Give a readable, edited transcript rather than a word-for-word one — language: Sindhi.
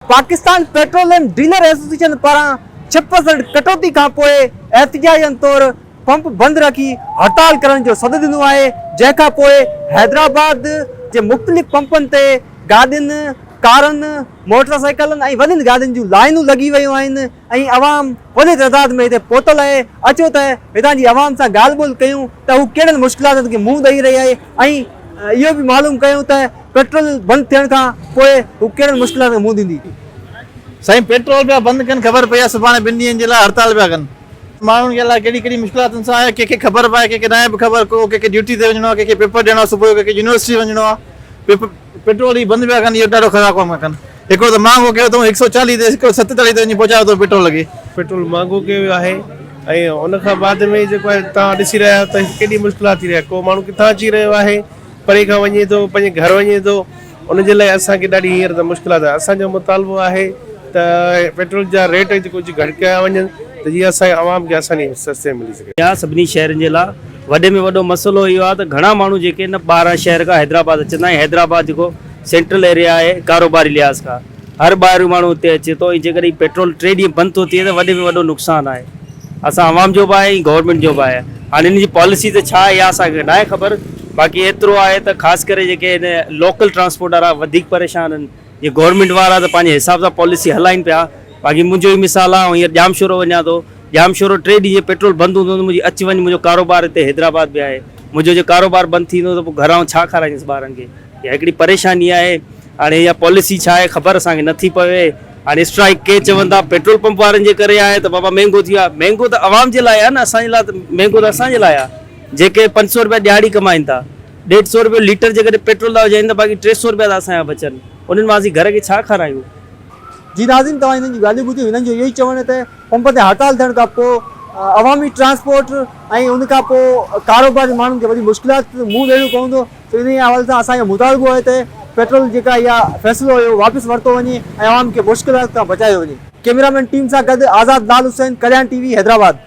پاڪستان پيٽروليم ڊيلر ايسوسيئيشن پاران 6% ڪٽوتي کانپوء احتجاجن طور پمپ بند رکي هڙتال ڪرڻ جو سڏ ڏنو آهي، جنهن کانپوء حيدرآباد جي مختلف پمپن تي گاڏين، ڪارن، موٽر سائيڪلن ۽ وڏين گاڏين جون لائينون لڳي ويون آهن ۽ عوام وڏي تعداد ۾ هتي پهتل آهي، اچو ته هتان جي عوام سان ڳالهه ٻولهه ڪيون ته هو ڪهڙن مشڪلاتن کي منهن ڏئي رهي آهي ۽ اهو به معلوم ڪيون ته پيٽرول بند ٿيڻ کان پوء هو ڪهڙن مشڪلاتن کي منهن ڏيندي. سائين پيٽرول پيا بند ڪن خبر پئي آهي سڀاڻي ٻن ڏينهن جي لاء هڙتال پيا ڪن. ماڻهن کي الائي ڪهڙي ڪهڙي مشڪلاتن سان آهي ڪنهن کي خبر به آهي ڪنهن کي ناهي به خبر ڪو ڪنهن کي ڊيوٽي تي وڃڻو آهي ڪنهن کي پيپر ڏيڻو آهي صبح جو ڪنهن کي يونيورسٽي وڃڻو آهي پيٽرول هي بند پيا ڪن اهو ڏاڍو خراب ڪم پيا ڪن هڪڙو ته مهانگو ڪيو اٿئون هڪ سو چاليهه تي هڪ سو ستيتاليهه تي وڃي پهچايو اٿئون پيٽرول کي. پيٽرول مهانگو ڪيو ويو آهي ۽ ان کان بعد ۾ جيڪو آهي توهان ڏسي رهيا آهيو ته ڪيڏي مشڪلات ٿي رهي آهي ڪو ماڻهو ڪٿان اچي رهيو آهي پري کان وڃي ٿو پنهنجي گهر وڃي ٿو ان جي لاء اسان کي ڏاڍي هينئر ته مشڪلات آهي اسان جو مطالبو آهي ته پيٽرول جا ريٽ ڪجهه گهٽ ڪيا وڃن ته جيئن اسان جي عوام کي آساني سستي ۾ ملي سگهي. يا سڀني شهرن جي لا وڏي ۾ وڏو مسئلو اهو آهي ته گهڻا ماڻهو جيڪي نه ٻاهران شهر کان حيدرآباد اچن ٿا ۽ حيدرآباد جيڪو سينٽرل ايريا آهي ڪاروباري لحاظ کان هر ٻاهريون ماڻهو اتي اچي ٿو ۽ جيڪڏهن پيٽرول ٽي ڏينهن بند ٿو ٿئي ته وڏي ۾ وڏو نقصان آهي اسان عوام جو به آهي ۽ گورنمينٽ جو به آهي هاڻي ان جي پاليسي ته ڇا آهي اها اسان کي ناهي خبر باقي ايترو آهي ته خاص ڪري جيڪي هن لوڪل ٽرانسپورٽ وارا وڌيڪ پريشان آهن جي گورنمينٽ وارا ته پنهنجي حساب سان پاليسي هلائين پيا باقي منهنجو ئي مثال آهي آئون هينئر ڄامشورو وڃان ٿو ڄامشورو ٽي ڏينهن جي پيٽرول بند هوندو ته منهنجي اچ وڃ منهنجو ڪاروبار هتي حيدرآباد به آهي منهنجو جي ڪاروبار بند ٿي ويندو ته پوء گهر آئون ڇا کارائيندس ٻارن کي اها هڪڙي پريشاني آهي هاڻي اها پاليسي ڇا آهي خبر اسان کي نٿي پوي هاڻي اسٽرائيڪ ڪي چون ٿا پيٽرول پمپ وارن جي ڪري آهي ته بابا مهنگو ٿي ويو آهي مهنگو ته عوام جي لاء آهي نه اسان جي لاء ته مهنگو ته اسان جي لاء آهي جيڪي پنج سو روپيا ڏهاڙي ڪمائين ٿا ڏيڍ سو روپيو ليٽر جيڪڏهن پيٽرول ٿا وجهائين ته باقي 300 روپيا ٿا اسان جا بچن انهن مان اسين گهر کي ڇا کارايون. جي ناظرين توهان هنن جون ڳالهيون ٻڌيون هنن جو اهو ئي چوڻ آهي ته پمپ تي هڙتال ٿيڻ کان پوء عوامي ٽرانسپورٽ ۽ ان کان پوء ڪاروباري ماڻهن کي وڏي مشڪلات منهن ڏيڻو پوندو سو انهي حوالي سان اسان جو مطالبو آهي ته پيٽرول جيڪا اها فيصلو هيو واپس ورتو وڃي ۽ عوام کي مشڪلات کان بچايو وڃي. ڪيميرا مين ٽيم سان گڏ آزاد لال حسين، ڪليان ٽي وي، حيدرآباد.